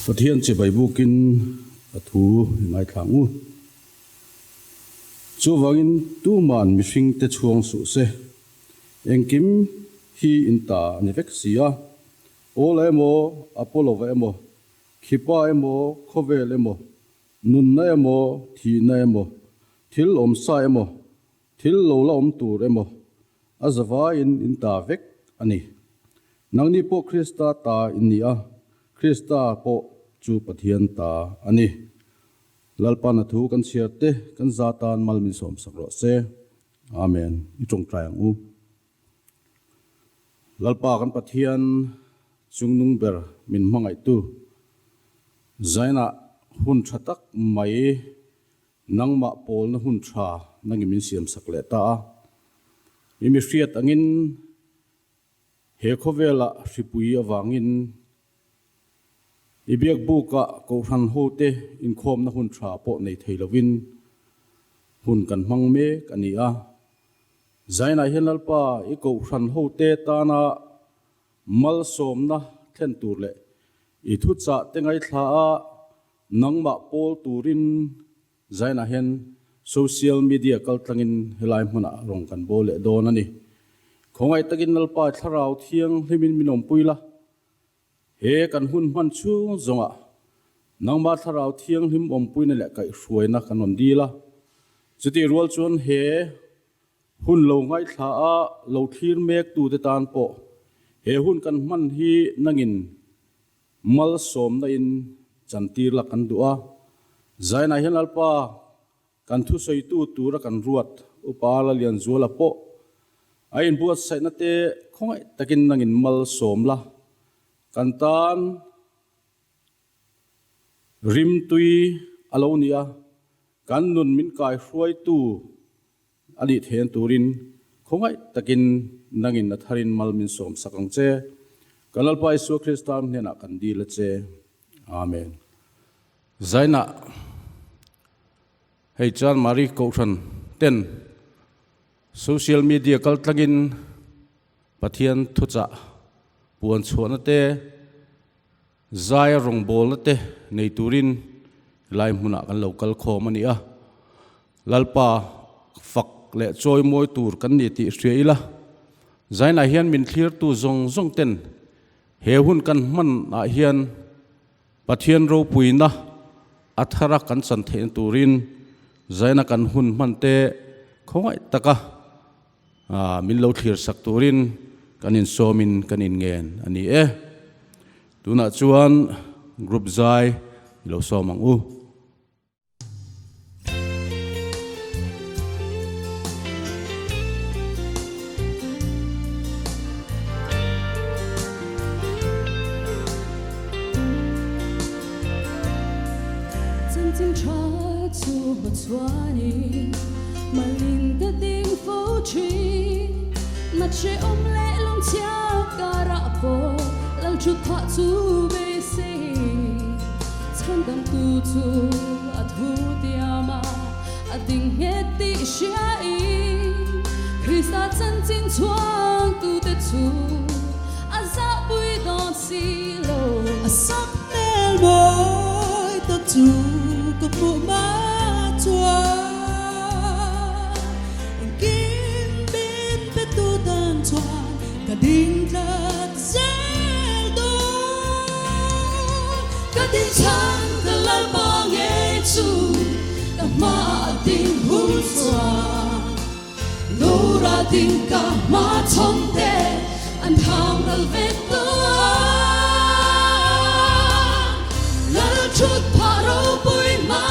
Pathian chibai bukin a thu i ngaithla ang u. Chuvangin tuman mihringte chhuang suh se. Engkim hi in ta a ni vek si a, Paula emaw, Apollo-va emaw, Khipa emaw, khawvel emaw, nunna emaw, thihna emaw, thil awmsa emaw, Thil lo la awm tur emaw a zavaiin in ta vek a ni. Nangni pawh Krista ta in ni a, Krista pawh chu Pathian ta a ni. Lalpa na thu kan chhiar te kan za tan mal min sawmsak rawh se. Amen. I tawngtai ang u. Lalpa kan Pathian chungnung ber min hmangaihtu Zainah hun tha tak mai Nangmah pawlna hun tha nangin min siamsak leh ta a. I mi hriat angin he khawvelah hripui avangin i biakbukah Kohhran hote inkhawmna hun tha pawh nei thei lovin hun kan hmang mek a ni a. Zainah hian Lalpa i Kohhran hote tana malsawmna thlen tur leh i thuchah te ngaithla a Nangmah pawl turin Zainah hian social media kaltlangin helai hmunah rawn kan bawl leh dawn a ni. Khawngaih takin Lalpa Thlarau Thianghlimin min awmpui la, he kan hun hman chhung zawngah nangmah Thlarau Thianghlim awmpuina leh kaihhruaina kan rawn dil a. Chutih rual chuan he hun lo ngaithla a lo thlir mektute tan pawh he hun kan hman hi nangin Malsawmna in chantir la kan duh a, Zainah hian Lalpa kan thusawitu tura kan ruat Upa Lalianzuala pawh a inbuatsaihna te khawngaih takin nangin malsawm la, kan tan rimtui a lo ni a, kan nun min kaihruaitu A nih theihna turin khawngaih takin nangin a tharin mal min sawm sak ang che. Kan Lalpa Isua Krista hnenah kan dil a che. Amen. Zainah hei chuan Mari Kohhran ten social media kal tlangin Pathian thuchah puan chhuahna te, Zai rawngbawlna te nei turin helai hmunah kan lo kal khawm a ni a, Lalpa fak leh chawi mawi tur kan ni tih hria ila, Zainah hian min thlirtu zawng zawng ten he hun kan hman ah hian Pathian ropuina a thara kan chan theihna turin Zaina kan hun hman te khawngaih taka Min lo thlir sak turin kan insawmin kan inngen a ni e. Tunah chuan group zai i lo sawm ang u. Chanchin tha chu hmachhuanin malin ka ding fo thin. Na hrehawm leh lungchhia karah pawh lal thut phah chu beisei. Chhandamtu chu a thu tiam a, a ding nghet tih hriain Krista chanchin chhuangtute chu a zahpui dawn si lo. A sak hmel mawi tak chu ka hmuh hma chuan engkim min pe tu tan chuan ka ding tlat zel dawn. Ka ding chhan ka Lalpa ngei chu ka hmaah ding hul chuan. Lura ding ka hma chhawm te an thang ral vek tawh a. Lal thut phah ropui hma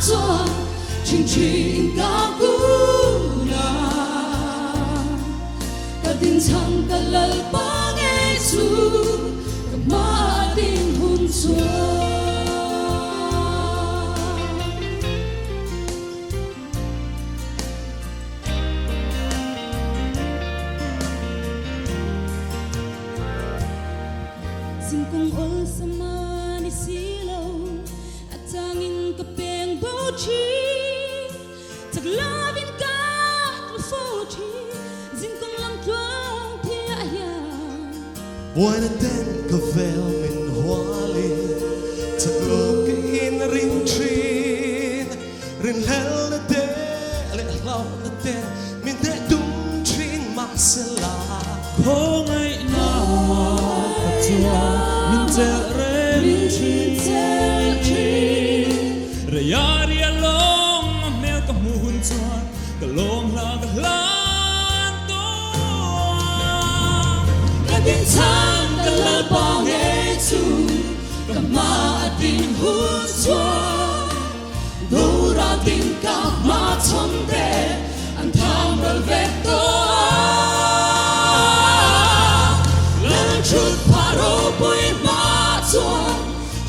chuan chhingchhing ka kun a. Ka ding chhang ka Lalpa ngei chu ka hma ding hun chuan. Zingkung awlsam a ni si lo, a changin ka peng bo thin. Chak lovin ka tlu fo thin, zingkung lam tluang thiah hian. Buaina ten ka vel min hualin. Chaklo ka in ring thin Rinhlelna te leh hlauhna te min hneh tum thin mahsela. Khawngaihna ka chuan min chelh reng thin. Reia ria lawng a hmel ka hmuh hun chuan ka lawm hla ka hlan tawh a. Ka din chhan ka Lalpa ngei chu ka hma a ding hun chuan Dora ding ka hma chhawn te an tham ral vek tawh a. Lal thut phah ropui hma chuan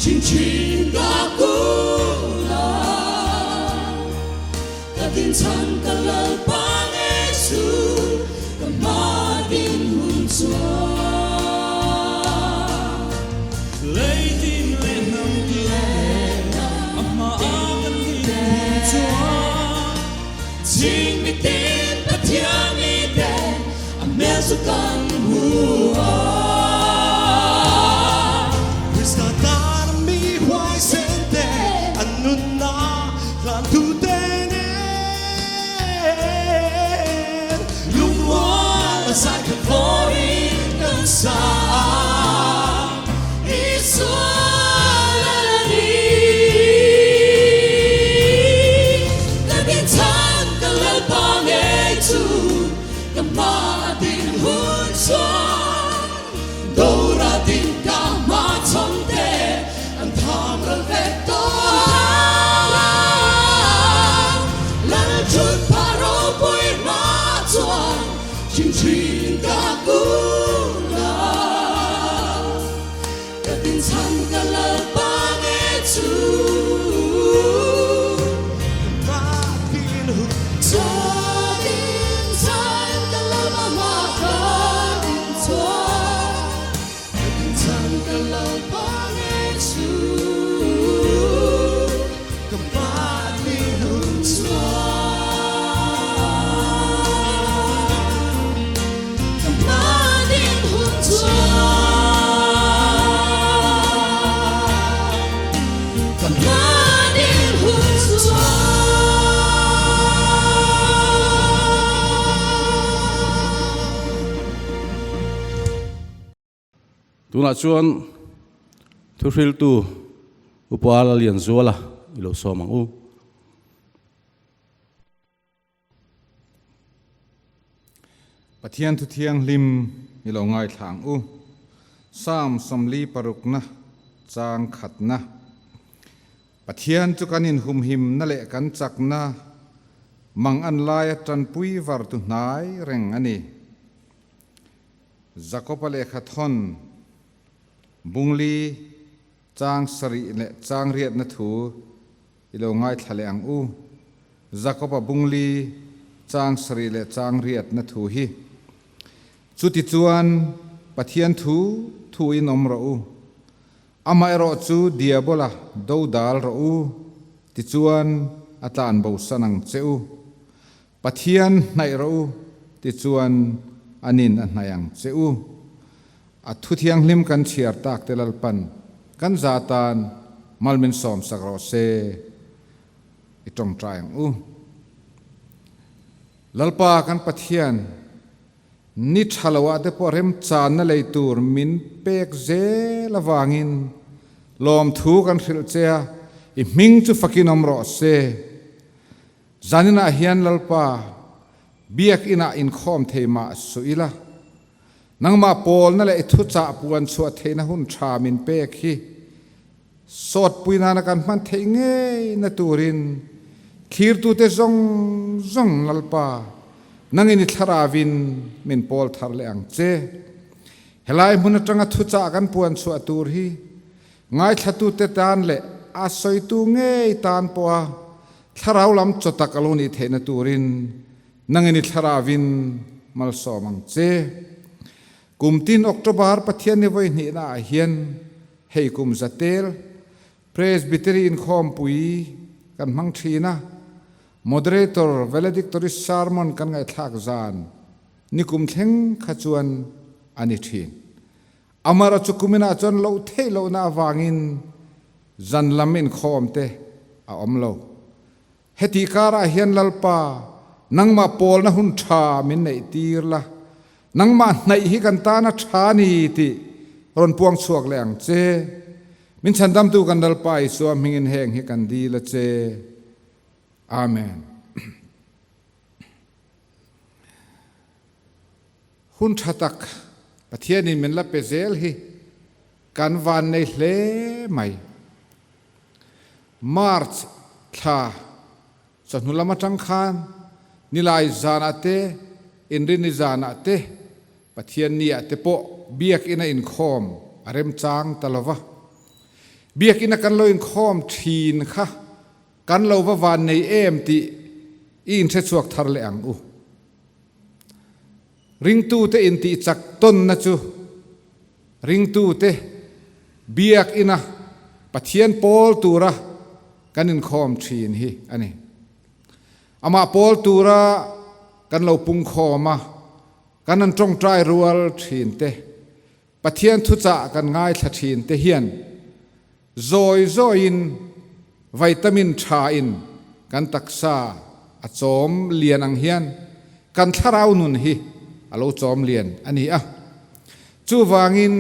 chingchhin ka kun a. Ka din chhan ka Lalpa ngei chu ka hma din hun chuan. Lei tin leh hnam tin te a hma a kan din hun chuan. Ching mitin Pathian mi te a hmel chu kan hmu a. Krista tan mi huaisen te an nunna hlan tu te nen lungrual a zai khat vawrin kan sa a. Isua lal a ni. Ka din chhan ka Lalpa ngei chu ka hma a din hun chuan Dora din ka hma chhawn te an tham ral vek tawh a. Lal thut phah ropui hma chuan chingchhin ka kun a. Ka din chhan ka Lalpa ngei chu. Ka din hun. Ka din chhan ka Lalpa hma ka din chuan. Ka din chhan ka Lalpa ngei chu. Ka hma din hun chuan. Ka hma din hun chuan. Ka hma din hun chuan. Tunah chuan thuhriltu Upa Lallianzuala i lo sawm ang u. Pathian thu thianghlim i lo ngaithla ang u. Psalm 46 chang khatna. Pathian chu kan inhumhimna leh kan chakna mang an laia tanpui var tu hnai reng a ni. Jakoba lehkha thawn Bungli chang sarih leh chang riatna thu i lo ngaithla leh ang u. Jakoba Bungli chang sarih leh chang riatna thu hi. Chutichuan Pathian thu thuin awm rawh u. Amaherawh chu Diabola dodal rawh u, tichuan a tlan bosan ang che u. Pathian hnaih rawh u, tichuan anin a hnaih ang che u. A thu thianghlim kan chhiar tak te Lalpan kan za tan mal min sawmsak rawh se, i tawngtai ang u. Lalpa kan Pathian, ni tha lo ah te pawh remchanna lei tur min pek zel avangin lawmthu kan hrilh che a, i hming chu fakin awm rawh se. Zaninah hian Lalpa biakinah inkhawm thei mah suh ila, nangmah pawlna leh i thuchah puan chhuah theihna hun tha min pek hi sawtpui nana kan hman theih ngei na turin thlirtute zawng zawng Lalpa nangin i thlaravin min pawl thar leh ang che. Helai hmun atanga thuchah kan puan chhuah tur hi ngaithlatute tan leh a sawitu ngei tan pawha Thlarau lam chaw tak a lo nih theihna turin nangin i thlaravin malsawm ang che. Kum tin October Pathian ni vawi hnihna ah hian hei kum zatel Presbytery inkhawmpui kan hmang thin a, Moderator Valedictory Sermon kan ngaihthlak zan ni kum thleng kha chuan a ni thin. Amara chu kuminah chuan loh theih lohna avangin. Zan lam inkhawm te a awm lo. Heti karah hian Lalpa, nangmah pawlna hun tha min neih tir la, nangmah hnaih hi kan tana tha a ni tih rawn puang chhuak leh ang che. Min chhandamtu kan Lalpa Isua hmingin heng hi kan dil a che. Amen. Hun tha tak Pathianin min la pe zel hi kan vannei hle mai. March thla chawhnu lam atang khan Nilai zanah te, Inrini zanah te, Pathianniah te pawh Biakinn a inkhawm a remchang ta lo va. Biakinn a kan lo inkhawm thin kha kan lo va vannei em tih i inhrechhuak thar leh ang u. Ringtute intihchak tawnna chu ringtute biakina Pathian pawl tura kan inkhawm thin hi a ni. Amah pawl tura kan lo pungkhawm a, kan han tawngtai rual thin te, Pathian thuchah kan ngaithla thin te hian zawi zawiin vitamin tha in kan taksa a chawm lian ang hian kan thlarau nun hi a lo chawm lian a ni a. Chuvangin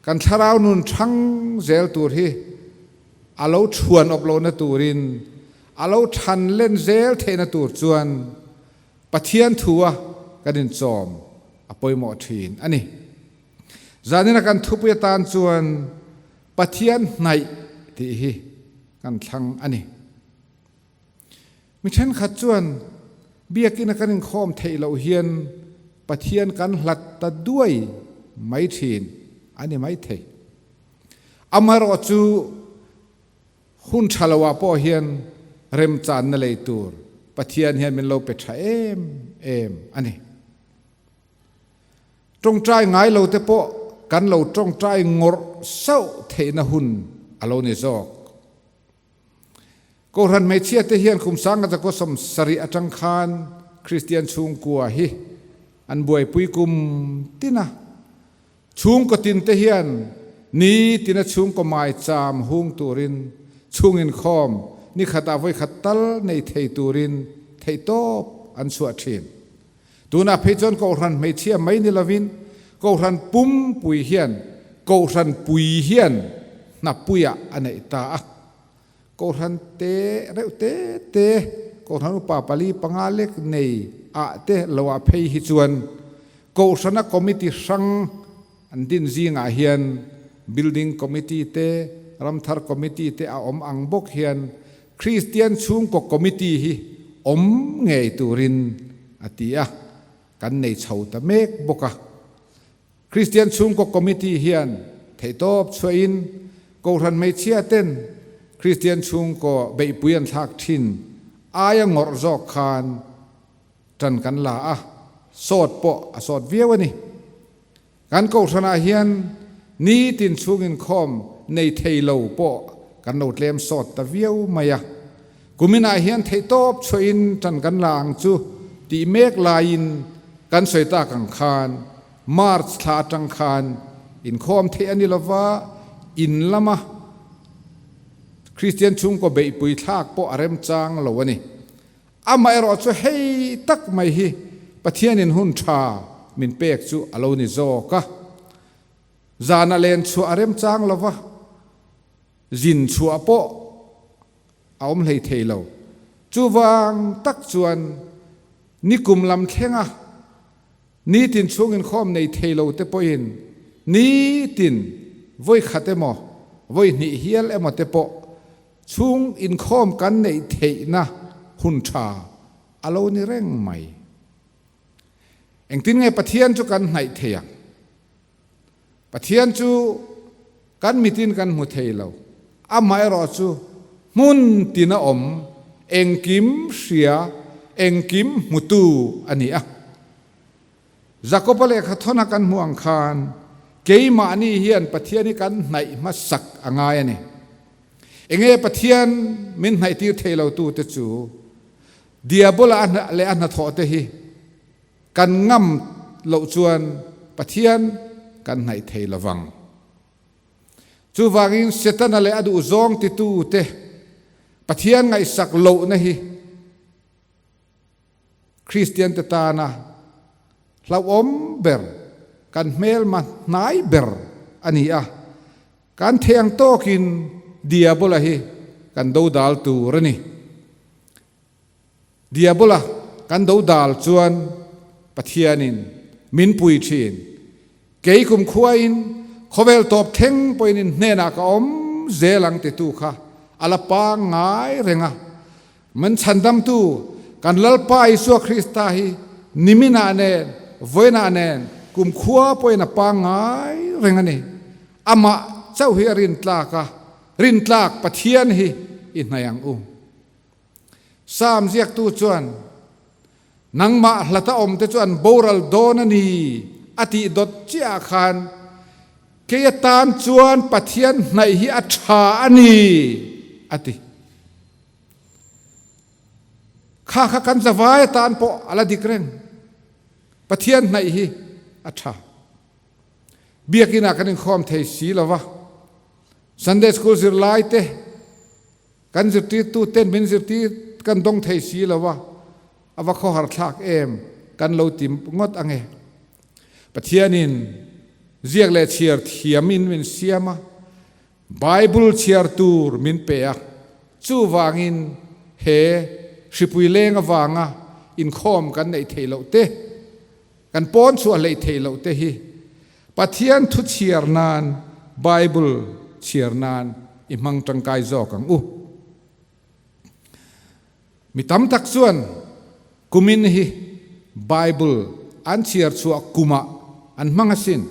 kan thlarau nun thang zel tur hi a lo thuan awp lohna turin a lo than len zel theihna tur chuan Pathian thua kan inchawm a pawimawh thin a ni. Zanina kan thupui atan chuan Pathian hnaih tih hi kan thlang a ni. Mi thenkhat chuan biakina kan inkhawm theih loh hian Pathian kan hlat ta duai mai thin a ni mai thei. Amaherawhchu Hun tha lo ah pawh hian remchanna lei tur Pathian hian min lo pe tha em em a ni. Tawngtai ngai lo te pawh kan lo tawngtai ngawrh sauh theihna hun a lo ni zawk. Kohhran hmeichhia te hian kum sanga zakua 70 atang khan Kristian chhungkua hi an buaipui kum tin a. Chhungkaw tin te hian ni tina chhungkaw maicham hung turin chhung inkhawm ni khatah vawi khat tal nei thei turin theihtawp an chhuah thin. Tunah phei chuan Kohhran hmeichhia mai ni lovin Kohhran pumpui hian Kohhran pui hian hnapuiah a neih ta a. Kohhran te reuh te te, Kohhran upa pali panga lek nei ah te lo ah phei hi chuan Kohhrana committee hrang an din zingah hian Building Committee te, Ramthar Committee te a awm ang bawk hian Kristian chhungkaw Committee hi awm ngei turin a ti a, kan nei chho ta mek bawk a. Kristian Chhungkaw Committee hian theihtawp chhuahin Kohhran hmeichhia ten Kristian chhungkaw beihpui an thlak thin aia ngawrh zawk khan tan kan la a, sawt pawh a sawt viau a ni. Kan Kohhranah hian nitin chhung inkhawm nei thei lo pawh kan lo tlem sawt ta viau mai a. Kuminah hian theihtawp chhuahin tan kan la ang chu tih mek laiin kan sawi tak ang khan March thla atang khan inkhawm theih a ni lova, in lama Kristian chhungkaw beihpui thlak pawh a remchang lo a ni. Amaherawh chu hei tak mai hi Pathianin hun tha min pek chu a lo ni zawk a. Zana len chhuah a remchang lova, zin chhuah pawh a awm hlei thei lo. Chuvang tak chuan nikum lam thlenga Nitin chhung inkhawm nei thei lo te pawhin nitin vawi khat emaw, vawi hnih hial emaw te pawh chhung inkhawm kan neih theihna hun tha a lo ni reng mai. Engtin nge Pathian chu kan hnaih thei ang? Pathian chu kan mitin kan hmu thei lo, amaherawh chu hmun tina awm, engkim hria, engkim hmutu a ni a. Jakoba lehkha thawna kan hmuh ang khan keimahni hian Pathian hi kan hnaih hmasak a ngai a ni. Enge Pathian min hnaihtir thei lotute chu Diabola leh a hnathawhte hi Kan ngam loh chuan Pathian kan hnaih thei lovang. Chuvangin Setana leh a duhzawng titute Pathian ngaihsak lohna hi Kristiante tana hlauhawm ber, kan hmelma hnai ber a ni a. Kan thei ang tawkin Diabola hi kan dodal tur a ni. Diabola kan dodal chuan Pathianin min pui thin. Kei kumkhuain khawvel tawp thleng pawhin in hnenah ka awm zel ang titu kha a la pangngai reng a. Min chhandamtu kan Lalpa Isua Krista hi niminah nen, vawiinah nen kumkhua pawhin a pangngai reng a ni. Amah chauh hi a rintlak a, rintlak Pathian hi i hnaih ang u. Psalm ziaktu chuan, Nangmah hlata awmte chu an boral dawn a ni, a tih dawt chiahah khan, Kei atan chuan Pathian hnaih hi a tha a ni, a ti. Kha kha kan zavai atan pawh a la dik reng. Pathian hnaih hi a tha. Biakinah kan inkhawm thei si lo va, Sunday School zirlaite, Kan zirtirtu ten min zirtir kan dawng thei si lo a, a va khawhar thlak em kan lo ti ngawt ang e. Pathianin ziak leh chhiar thiamin min siam a, Bible chhiar tur min pe a, chuvangin he hripui leng avanga inkhawm kan neih theih loh te, kan pawn chhuah hleih theih loh te hi Pathian thu chhiar nan, Bible chhiar nan i hmang tangkai zawk ang u. Mi tam tak chuan kumin hi Bible an chhiar chhuah kumah an hmang asin.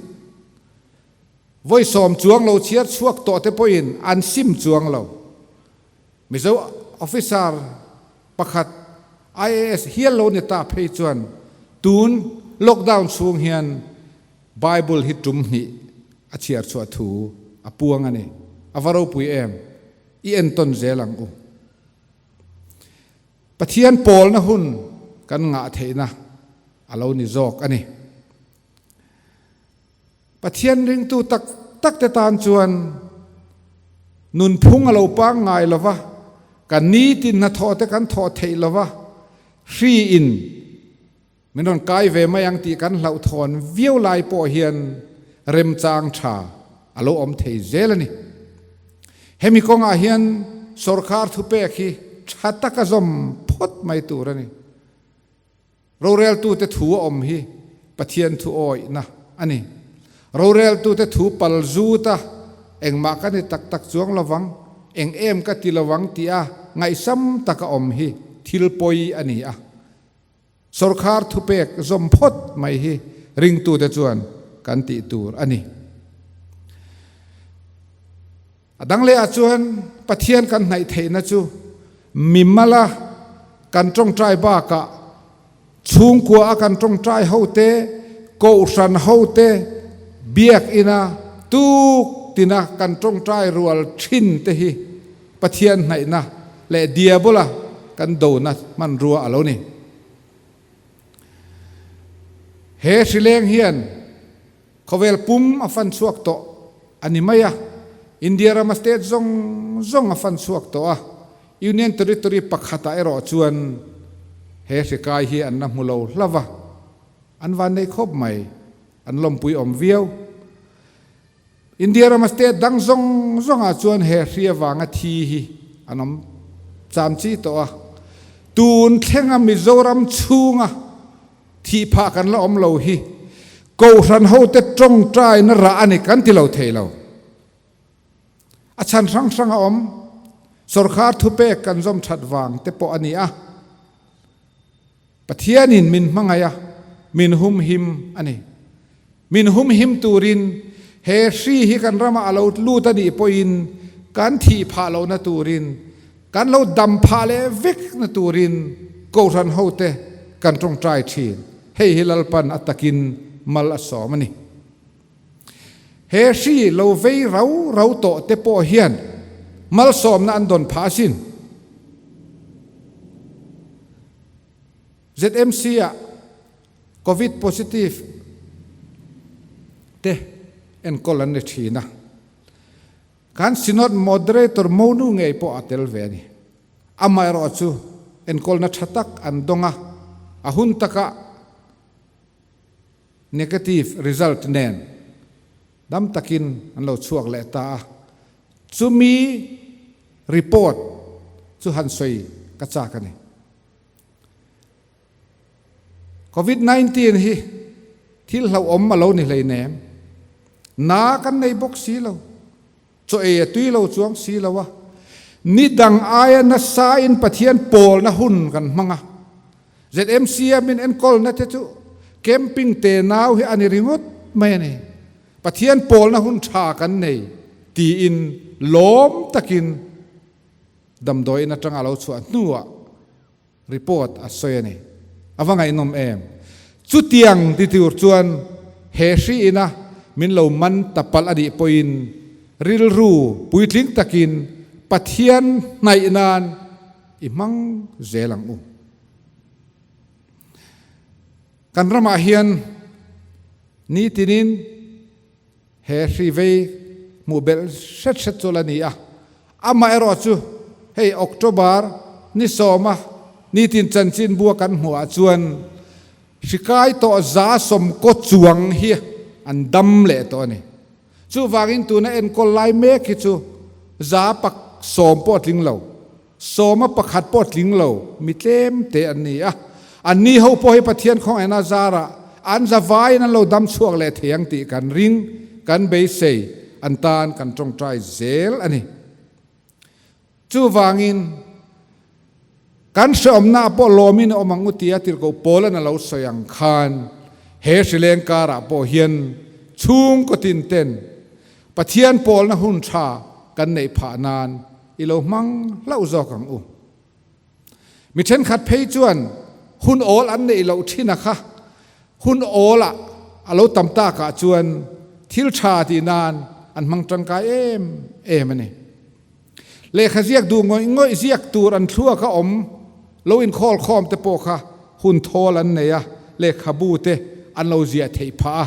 Vawi sawm chuang lo chhiar chhuak tawh te pawhin an sim chuang lo. Mizo officer pakhat IAS hial lo ni ta phei chuan tun lockdown chhung hian Bible hi tum hnih a chhiar chhuah thu a puang a ni. A va ropui em? I entawn zel ang u. Pathian pawlna hun kan ngah theihna a lo ni zawk a ni. Pathian ringtu tak tak te tan chuan nunphung a lo pangngai lo va, kan nitin hnathawh te kan thawh theih lo va, hri in min rawn kai ve mai ang tih kan hlauhthawn viau lai pawh hian remchang tha a lo awm thei zel a ni. Hemi kawngah hian sawrkar thupek hi tha taka zawm phawt mai tur a ni. Roreltute thu a awm hi Pathian thu awihna a ni. Roreltute thu pal zut a, engmah ka ni tak tak chuang lovang, eng em ka ti lovang tih a ngaihsam taka awm hi thil pawi a ni a. Sawrkhar thupek zawm phawt mai hi ringtute chuan kan tih tur a ni. A dang lehah chuan Pathian kan hnaih theihna chu mimala kan tawngtai bakah chhungkua a kan tawngtai hote, kohhran hote, biakina tuk tina kan tawngtai rual thin te hi Pathian hnaihna leh diabola kan dona hmanrua a lo ni. He hrileng hian Khawvel pum a fan chhuak tawh a ni mai a, India rama state zawng zawng a fan chhuak tawh a, Union Territory pakhatah erawh chuan he hri kai hi an la hmu lo hlauh a, an van nei khawp mai, an lawmpui awm viau. India rama state dang zawng zawngah chuan he hri avanga thi hi an awm cham chi tawh a, tun thlenga Mizoram chhunga Thih phah kan la awm lo hi Kohhran hote tawngtaina rah a ni kan ti lo thei lo. A chhan hrang hrang a awm. Sawrkhar thupek kan zawm that vang te pawh a ni a. Pathianin min hmangaih a, min humhim a ni. Min humhim turin he hri hi kan ramah a lo lut a nih pawhin kan thih phah lohna turin, kan lo dam phah leh vekna turin Kohhran hote kan tawngtai thin. Hei hi Lalpan a takin mal a sawm a ni. He hri lo vei rau rau tawh te pawh hian malsawmna an dawn phah asin. ZMC-ah Covid positive te enkawl an ni thin a. Kan Synod Moderator Monu ngei pawh a tel ve a ni. Amaherawhchu enkawlna tha tak an dawng a, a hun takah negative result nen dam takin an lo chhuak leh ta a. Chumi report chu han sawi ka chak a ni. Covid 19 hi thil hlauhawm a lo ni hleinem. Na kan nei bawk si lo. Chaw ei a tui lo chuang si lo a. Ni dang aia nasa in Pathian pawlna hun kan hmang a. ZMC a min enkawlna te chu camping te nau hi a ni ringawt mai a ni. Pathian pawlna hun tha kan nei tiin lawm takin damdawiin atanga a lo chhuah hnuah Report a sawi a ni. A va ngaihnawm em? Chutiang ti tur chuan he hri ina min lo man ta palh a nih pawhin rilru puitling takin Pathian hnaih nan i hmang zel ang u. Kan ramah hian nitinin He hri vei hmuh belh hret hret chu la ni a, amaherawh chu hei October ni sawma nitin chanchinbua kan hmuh ah chuan hri kai tawh 120 chuang hi an dam leh tawh a ni. Chuvangin tuna enkawl lai mek hi chu 110 pawh a tling lo, 11 pawh tling lo mi tlem te an ni a, anni ho pawh hi Pathian khawngaihna zarah an zavaiin an lo dam chhuak leh thei ang tih kan ring, kan beisei, an tan kan tawngtai zel a ni. Chuvangin, kan hreawmna pawh lawmin a awm ang u tia tirhkoh Paula'n a lo sawi ang khan he hrileng karah pawh hian chhungkaw tin ten Pathian pawlna hun tha kan neih phah nan i lo hmang hlauh zawk ang u. Mi thenkhat phei chuan hun awl an neih loh thin a kha, hun awlah a lo tam takah chuan thil tha tih nan an hmang tangkai em em a ni. Lehkha ziak duh ngawih ngawih ziak tur an thluak a awm lo inkhawl khawm te pawh kha hun thawl an nei a, lehkhabu te an lo ziah theih phah a,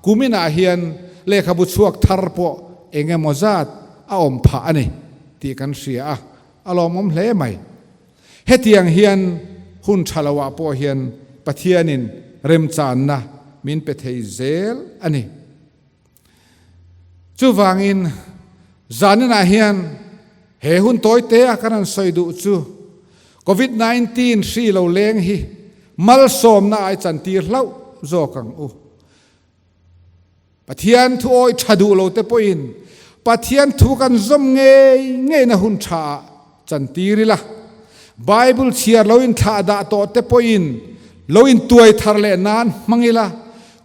kuminah hian lehkhabu chhuak thar pawh eng emaw zat a awm phah a ni tih kan hria a, a lawmawm hle mai. Hetiang hian hun tha loah pawh hian Pathianin remchanna min pe thei zel a ni. Chuvangin zaninah hian he hun tawi te a kan han sawi duh chu Covid 19 hri lo leng hi malsawmna ai chantir hlauh zawk ang u. Pathian thu awi tha duh lo te pawhin Pathian thu kan zawm ngei ngeina hun tha ah chantir ila. Bible chhiar lo in thlah dah tawh te pawhin lo in tuai thar leh nan hmang ila.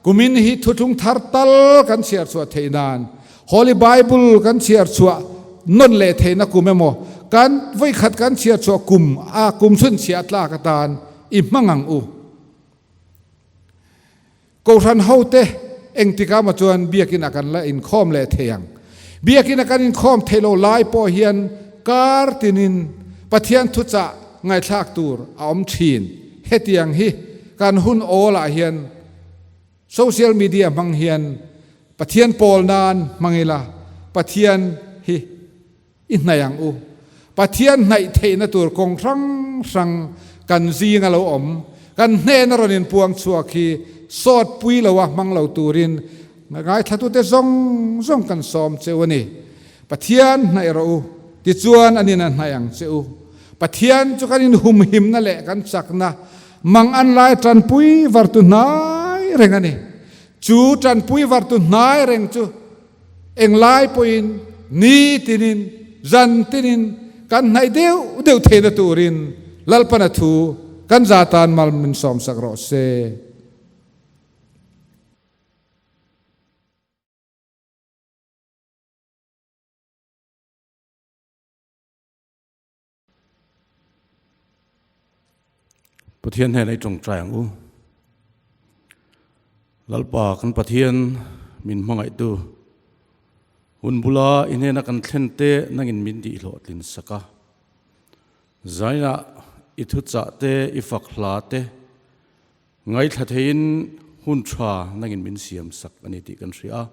Kumin hi thuthlung thar tal kan chhiar chhuah theih nan Holy Bible kan chhiar chhuah nawn leh theihna kum emaw kan vawikhat kan chhiar chhuah kum a kum chhunchhiah tlak atan i hmang ang u. Kohhran hote engtikah maw chuan biakinn ah kan la inkhawm leh thei ang. Biakinn a kan inkhawm theih lo lai pawh hian kar tinin Pathian thuchah ngaihthlak tur a awm thin. Hetiang hi kan hun awl ah hian social media hmang hian Pathian pawl nan hmang ila Pathian hi i hnaih ang u. Pathian hnaih theihna tur kawng hrang hrang kan zing a lo awm. Kan hnena rawn inpuang chhuak hi sawt pui loa hmang lo turin ngaithlatute zawng zawng kan sawm che u a ni. Pathian hnaih rawh u, tichuan an in a hnaih ang che u. Pathian chu kan inhumhimna leh kan chakna mang an lai tanpui vartu hnai reng a ni. Chu tanpui vartu hnai reng chu Englai pawhin ni tinin, zan tinin kan hnaih deuh deuh theihna turin Lalpana thu kan za tan mal min sawmsak rawh se. Pathian hnenah i tawngtai ang u. Lalpa kan Pathian min hmangaihtu hun bula i hnena kan thlen te nangin min dih hlawhtlin sak a. Zainah i thuchah te i fak hla te ngaithla theiin hun tha nangin min siam sak a ni tih kan hria a.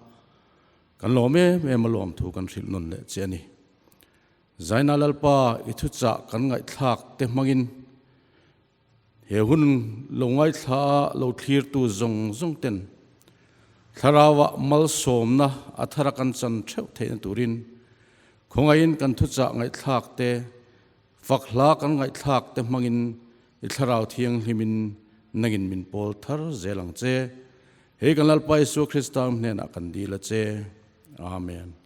Kan lawm em em a lawmthu kan hrilh nawn leh che a ni. Zaina Lalpa i thuchah kan ngaihthlak te hmangin he hun lo ngaithla a lo thlirtu zawng zawng ten thlarauah malsawmna a thara kan chan theuh theihna turin khawngaihin kan thuchah ngaihthlak te fak hla kan ngaihthlak te hmangin i thlarau thianghlimin nangin min pawl thar zel ang che. Hei kan Lalpa Isua Krista hnenah kan dil a che. Amen.